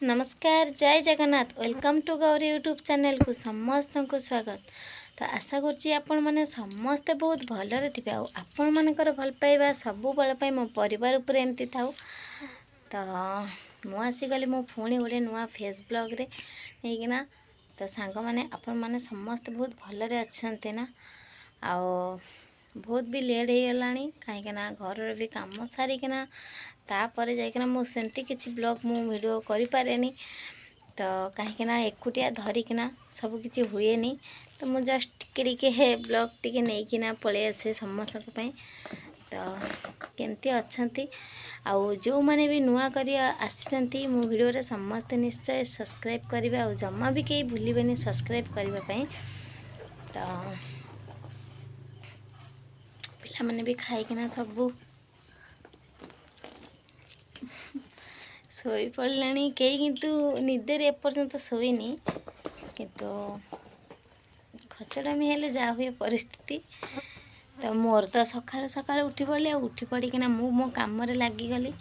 ନମସ୍କାର, ଜୟ Jagannath. Welcome to Gauri YouTube ଚ୍ୟାନେଲକୁ ସମସ୍ତଙ୍କୁ ସ୍ୱାଗତ। ତ ଆଶା କରୁଛି ଆପଣମାନେ ସମସ୍ତେ ବହୁତ ଭଲରେ ଥିବେ ଆଉ ଆପଣମାନଙ୍କର ଭଲ ପାଇବା ସବୁବେଳ ପାଇଁ ମୋ ପରିବାର ଉପରେ ଏମିତି ଥାଉ। ତ ମୁଁ ଆସିଗଲି ମୁଁ ପୁଣି ଗୋଟେ ନୂଆ ଫେସ୍ ବ୍ଲଗ୍ରେ ନେଇକିନା। ତ ସାଙ୍ଗମାନେ, ଆପଣମାନେ ସମସ୍ତେ ବହୁତ ଭଲରେ ଅଛନ୍ତି ନା? ଆଉ ବହୁତ ବି ଲେଟ୍ ହେଇଗଲାଣି, କାହିଁକିନା ଘରର ବି କାମ ସାରିକିନା ତାପରେ ଯାଇକିନା ମୁଁ ସେମିତି କିଛି ବ୍ଲଗ୍ ମୁଁ ଭିଡ଼ିଓ କରିପାରେନି। ତ କାହିଁକିନା ଏକୁଟିଆ ଧରିକିନା ସବୁକିଛି ହୁଏନି। ତ ମୁଁ ଜଷ୍ଟ ଟିକେ ଟିକେ ବ୍ଲଗ୍ ଟିକେ ନେଇକିନା ପଳେଇ ଆସେ ସମସ୍ତଙ୍କ ପାଇଁ। ତ କେମିତି ଅଛନ୍ତି? ଆଉ ଯେଉଁମାନେ ବି ନୂଆ କରି ଆସିଛନ୍ତି ମୋ ଭିଡ଼ିଓରେ, ସମସ୍ତେ ନିଶ୍ଚୟ ସବସ୍କ୍ରାଇବ୍ କରିବେ ଆଉ ଜମା ବି କେହି ଭୁଲିବେନି ସବସ୍କ୍ରାଇବ୍ କରିବା ପାଇଁ। ତ ପିଲାମାନେ ବି ଖାଇକିନା ସବୁ ଶୋଇପଡ଼ିଲେଣି। କେହି କିନ୍ତୁ ନିଦରେ ଏପର୍ଯ୍ୟନ୍ତ ଶୋଇନି, କିନ୍ତୁ ଖଚଡ଼ାମି ହେଲେ ଯାହା ହୁଏ ପରିସ୍ଥିତି। ତ ମୋର ତ ସକାଳୁ ସକାଳୁ ଉଠି ପଡ଼ିଲି ଆଉ ଉଠି ପଡ଼ିକିନା ମୁଁ ମୋ କାମରେ ଲାଗିଗଲି।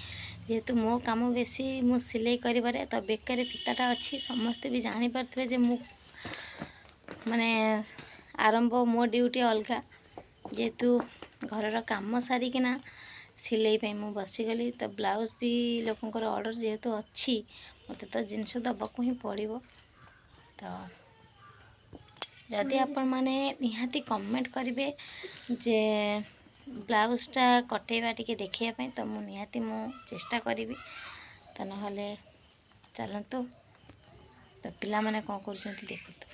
ଯେହେତୁ ମୋ କାମ ବେଶୀ ମୁଁ ସିଲେଇ କରିବାରେ, ତ ବେକରେ ଫିତାଟା ଅଛି, ସମସ୍ତେ ବି ଜାଣିପାରୁଥିବେ ଯେ ମୁଁ ମାନେ ଆରମ୍ଭ ମୋ ଡ୍ୟୁଟି ଅଲଗା। ଯେହେତୁ ଘରର କାମ ସାରିକିନା ସିଲେଇ ପାଇଁ ମୁଁ ବସିଗଲି। ତ ବ୍ଲାଉଜ୍ ବି ଲୋକଙ୍କର ଅର୍ଡ଼ର ଯେହେତୁ ଅଛି, ମୋତେ ତ ଜିନିଷ ଦେବାକୁ ହିଁ ପଡ଼ିବ। ତ ଯଦି ଆପଣମାନେ ନିହାତି କମେଣ୍ଟ କରିବେ ଯେ ବ୍ଲାଉଜ୍ଟା କଟେଇବା ଟିକେ ଦେଖେଇବା ପାଇଁ, ତ ମୁଁ ନିହାତି ମୁଁ ଚେଷ୍ଟା କରିବି। ତ ନହେଲେ ଚାଲନ୍ତୁ, ତ ପିଲାମାନେ କ'ଣ କରୁଛନ୍ତି ଦେଖନ୍ତୁ।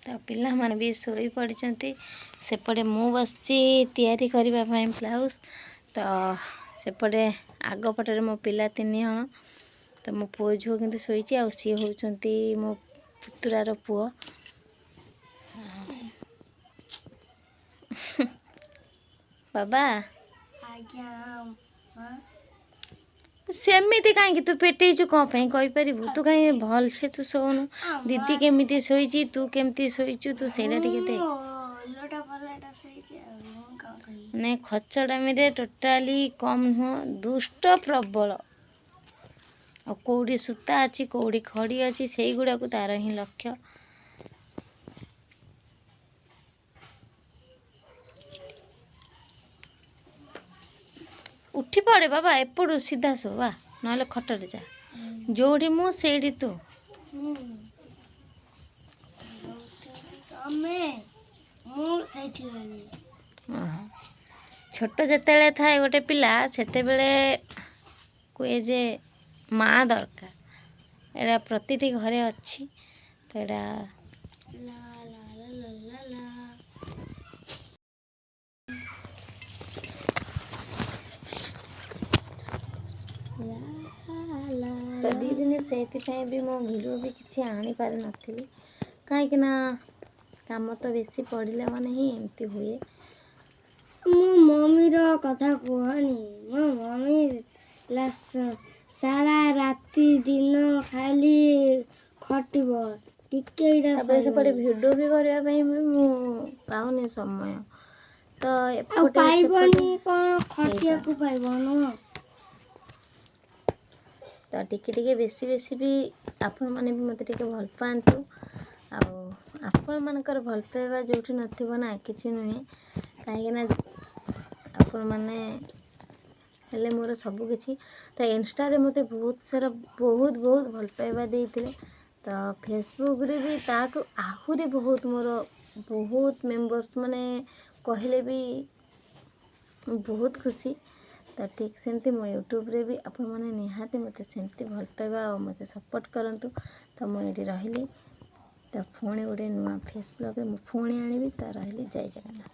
ତ ପିଲାମାନେ ବି ଶୋଇ ପଡ଼ିଛନ୍ତି, ସେପଟେ ମୁଁ ବସିଛି ତିଆରି କରିବା ପାଇଁ ବ୍ଲାଉଜ୍। ତ ସେପଟେ ଆଗ ପଟରେ ମୋ ପିଲା ତିନି ଜଣ, ତ ମୋ ପୁଅ ଝିଅ କିନ୍ତୁ ଶୋଇଛି ଆଉ ସିଏ ହେଉଛନ୍ତି ମୋ ପୁତୁରାର ପୁଅ। ବାବା। ଆଜ୍ଞା ମା। ସେମିତି କାହିଁକି ତୁ ପେଟେଇଛୁ, କ'ଣ ପାଇଁ କହିପାରିବୁ? ତୁ କାହିଁ ଭଲସେ ତୁ ଶୋଉନୁ? ଦିଦି କେମିତି ଶୋଇଛି, ତୁ କେମିତି ଶୋଇଛୁ, ତୁ ସେଇଟା ଟିକେ ଦେଖ। ଓଲଟା ପଲଟା ଶୋଇଛି, ଆଉ ମୁଁ କ'ଣ କହିବି? ମାନେ ଖଚଡ଼ାମିରେ ଟୋଟାଲି କମ୍ ନୁହଁ, ଦୁଷ୍ଟ ପ୍ରବଳ। ଆଉ କେଉଁଠି ସୂତା ଅଛି, କେଉଁଠି ଖଡ଼ି ଅଛି, ସେଇଗୁଡ଼ାକୁ ତାର ହିଁ ଲକ୍ଷ୍ୟ। ଉଠି ପଡ଼େ ବାବା, ଏପଟୁ ସିଧା ଶୋ ବା, ନହେଲେ ଖଟରେ ଯା। ଯୋଉଠି ମୁଁ ସେଇଠି ତୁ। ତମେ ମୁଁ ସେଇଠି ରହିବି। ଓହୋ। ଛୋଟ ଯେତେବେଳେ ଥାଏ ଗୋଟେ ପିଲା, ସେତେବେଳେ କୁହେ ଯେ ମା ଦରକାର। ଏଇଟା ପ୍ରତିଟି ଘରେ ଅଛି। ତ ଏଇଟା ଲା ଲା ଲା ଲା ଲା ଲା। ତ ଦୁଇ ଦିନ ସେଇଥିପାଇଁ ବି ମୋ ଭିଡ଼ିଓ ବି କିଛି ଆଣିପାରିନଥିଲି, କାହିଁକିନା କାମ ତ ବେଶୀ ପଡ଼ିଲା ମାନେ ହିଁ ଏମିତି ହୁଏ। ମୋ ମମିର କଥା କୁହନି। ମୋ ମମି ସାରା ରାତି ଦିନ ଖାଲି ଖଟିବ ଟିକେ। ଏଇଟା ତାପରେ ସେପଟେ ସରିବନି। ଭିଡ଼ିଓ ବି କରିବା ପାଇଁ ବି ମୁଁ ପାଉନି ସମୟ। ତ ଆଉ ଏପଟେ ପାଇବନି ସେପଟେ କ'ଣ? ହେଇପାରୁନି। ଖଟିବାକୁ ପାଇବ ନୁହଁ? ତ ଟିକେ ଟିକେ ବେଶୀ ବେଶୀ ବି ଆପଣମାନେ ବି ମୋତେ ଟିକେ ଭଲ ପାଆନ୍ତୁ। ଆଉ ଆପଣମାନଙ୍କର ଭଲ ପାଇବା ଯେଉଁଠି ନଥିବ ନା, କିଛି ନୁହେଁ। କାହିଁକିନା ଆପଣମାନେ ହେଲେ ମୋର ସବୁକିଛି। ତ ଇନଷ୍ଟାରେ ମୋତେ ବହୁତ ସାରା ବହୁତ ବହୁତ ଭଲ ପାଇବା ଦେଇଥିଲେ, ତ ଫେସବୁକ୍ରେ ବି ତାଠୁ ଆହୁରି ବହୁତ ମୋର ବହୁତ ମେମ୍ବର୍ସ ମାନେ କହିଲେ ବି ବହୁତ ଖୁସି। ତ ଠିକ୍ ସେମିତି ମୋ ୟୁଟ୍ୟୁବରେ ବି ଆପଣମାନେ ନିହାତି ମୋତେ ସେମିତି ଭଲ ପାଇବା ଆଉ ମୋତେ ସପୋର୍ଟ କରନ୍ତୁ। ତ ମୁଁ ଏଇଠି ରହିଲି। ତ ପୁଣି ଗୋଟେ ନୂଆ ଫେସ୍ ବ୍ଲଗ୍ରେ ମୁଁ ପୁଣି ଆଣିବି। ତ ରହିଲି, ଜୟ ଜଗନ୍ନାଥ।